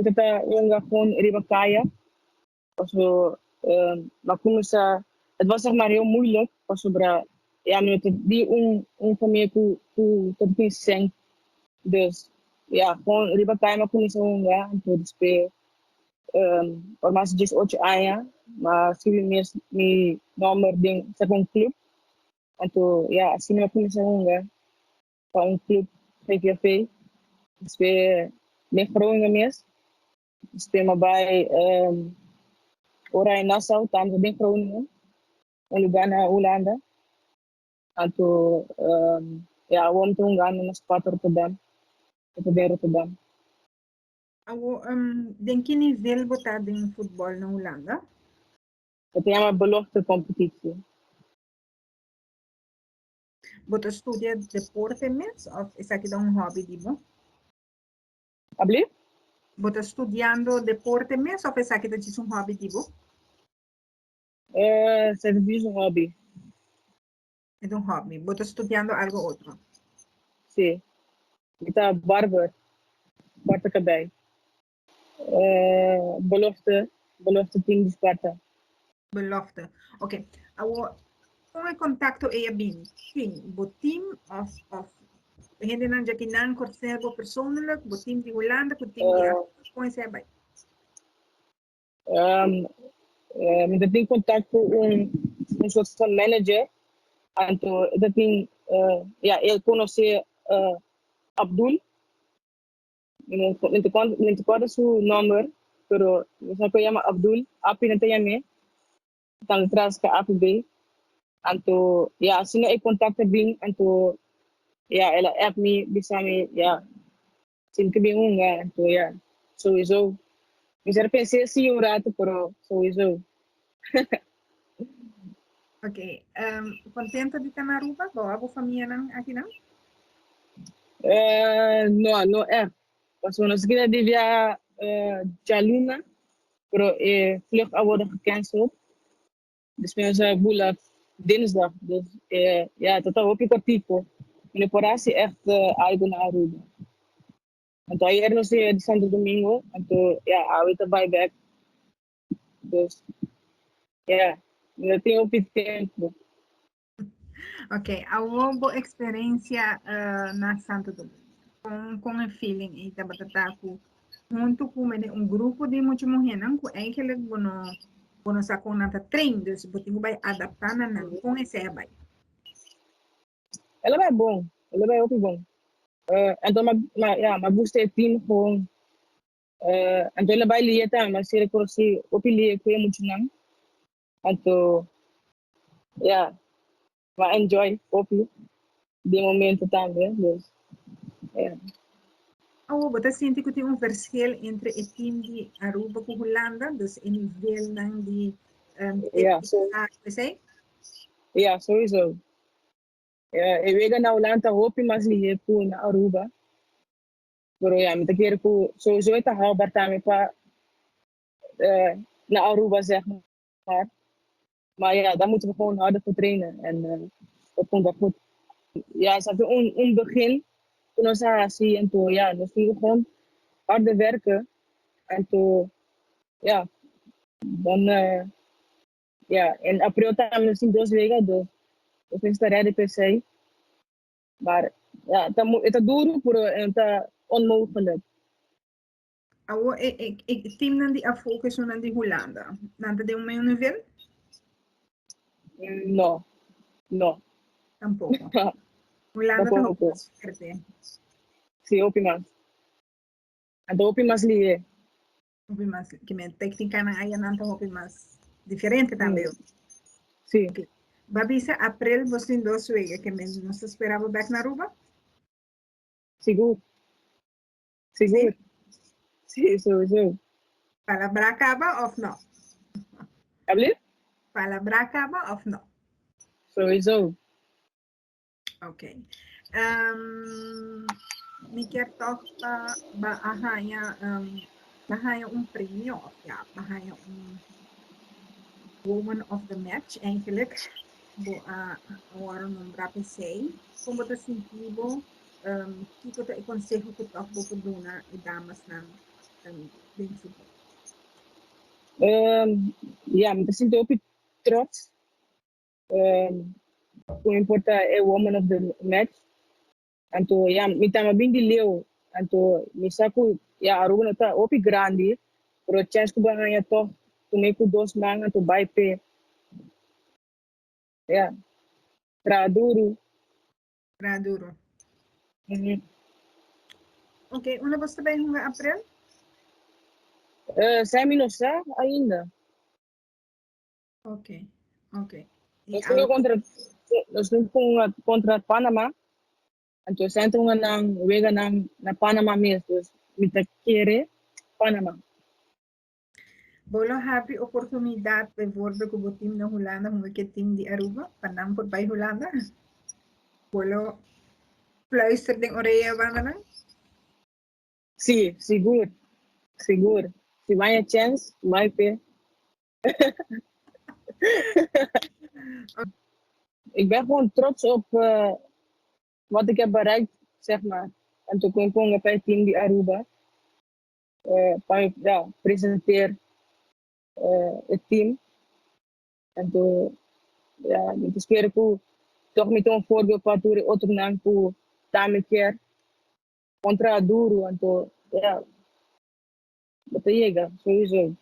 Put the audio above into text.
Mi ta hunga gewoon riba kaya. Paso m'a kuminsá, het was zeg maar heel moeilijk, pasobra ja, mi no ta di un famia ku ta tin sèn. Dus ja, gewoon riba kaya m'a kuminsá hunga, anto despues ora mi hasi 18 aña, m'a skirbi mi nòmber den serka un klup. Anto ja, asina mi a kuminsá hunga pa un klup GVV. Despues den Groningen mes. Despues m'a bai Oranje Nassau, tambe den Groningen, un lugá na Hulanda. Anto ja, awor mi ta hungando na Sparta Rotterdam, ta den Rotterdam. Awo, den ki nivel bo ta den futbòl na Hulanda? E ta yama belofte competitie. Bo ta studia deporte mes òf esaki ta un hobby di bo? Alsjeblieft? Bo ta studiando deporte mes òf esaki ta djis un hobby di bo? Het is een hobby. E ta un hobby. Bo ta studiando algo otro? Si. Mi ta barber. Kòrta kabei. Belofte team di Sparta. Belofte. Ok. Awo, kon e kontakto ei a bini? Ken? Bo team òf hendenan djaki nan konosé bo persoonlijk, bo team di Hulanda ku team di Aruba, kon esei a bai? Mi ta tin kontakto ku un soort van manager. Anto e ta tin, ja, e konosé Abdul. Mi ta kòrda su nòmber, pero mi sa ku e yama Abdul. Api nan ta yam'é. Tan tras ku APB. Anto, ja, asina e kontakto a bin, anto, ja, el a app mi, bisa mi, ja, si mi ke bin hunga, anto, ja, sowieso. Mi a pensa si un ratu, pero sowieso. Ok. Kontento di ta na Aruba? Bo bo famianan akinan? No, no echt. Pasobra nos a devia djaluna, pero e vlucht a wòrdu gecanceld. Dus nos a bula dinsdag. Dus ja, ta hopi kòrtiku. Mi no por hasi echt algu na Aruba. Anto ayera nos a di Santo Domingo, anto ja, awe ta bai bèk. Dus ja, mi no tin hopi tempu. Ok, awo bo eksperensia na Santo Domingo. Kon e feeling ei tabata ta ku huntu ku un grupo di mucha muhénan ku eigenlijk bo no sa kon nan ta train, dus bo tin ku bai adaptá na nan. Kon esei a bai? El a bai bon, el a bai hopi bon. Anto m'a ja, m'a gusta e team gewoon. Anto el a bai lihe tambe, m'a sera konosí hopi lihe ku e muchanan. Anto ja, m'a enjoy hopi di momento tambe, dus ja. Awo, bo ta sinti ku tin un verschil entre e team di Aruba ku Hulanda, dus e nivelnan di Ja, so, esei? Ja, sowieso. Ja, e wega na Hulanda hopi mas lihe ku na Aruba. Pero ja, mi ta kere ku sowieso e ta haalbaar tambe pa na Aruba, zeg maar. Maar ja, daar moeten we gewoon harder voor trainen. En dat komt wel goed. Ja, het is un begin. Ku nos a hasi, anto ja, nos tin ku gewoon harder werken. Anto ja, dan ja, in april tambe nos tin dos wega, dus nos ta ready per se. Maar ja, e ta duru, pero e ta onmogelijk. Awo, e teamnan di afó ku nan di Hulanda, nan ta den un mesun nivel? No. Tampoko. Hulanda ta Tampoko. mas fuerte. Si, hopi mas. Anto hopi mas lihe. Hopi mas, ke men téknikanan ayanan ta hopi mas diferente tambe. Si. B'a bisa aprel bo tin dos wega, ke men nos ta spera bo bèk na Aruba? Sigur. Sigur. Si, sowieso. Palabrá kaba òf no? Alsjeblieft? Palabrá kaba òf no? Sowieso. Ok. Mi ke toch pa b'a haña b'a haña un premio òf ja, b'a haña un Woman of the Match eigenlijk. Bo a wòrdu nombrá p'esei. Kon bo ta sinti bo? Kiko ta e konseho ku toch bo por duna e damasnan? den futbol? Ja, mi ta sinti hopi trots. Ku mi por ta e woman of the match. Anto ja, mi tambe a bin di leu. Anto mi sa ku ja, Aruba no ta hopi grandi, pero chèns ku bo a haña tòg tum'é ku dos man anto bai p'e. Ja, traha duru. Traha duru. Ok, unda bo ta bai hunga aprel? Esei mi no sa ainda. Ok, ok. Nos tin contra, nos tin contra Panama. Anto esei ta un nan wega nan na Panama mes. Dus mi ta kere Panama. Bo lo habri oportunidad bijvoorbeeld ku bo team na Hulanda hunga ke team di Aruba pa nan por bai Hulanda? Bo lo fluister den orea banda nan? Sí, sigur. Sigur. Si bai a chance, bai pe. Ik ben gewoon trots op wat ik heb bereikt, zeg maar. En toen kon ik bij het team di Aruba. Pa mi, ja, presenteer het team. En toen, ja, mi ta spera ku toch mi ta un voorbeeld pa tur e otronan ku tambe kier kon traha duru. Anto, ja, bo ta yega, sowieso.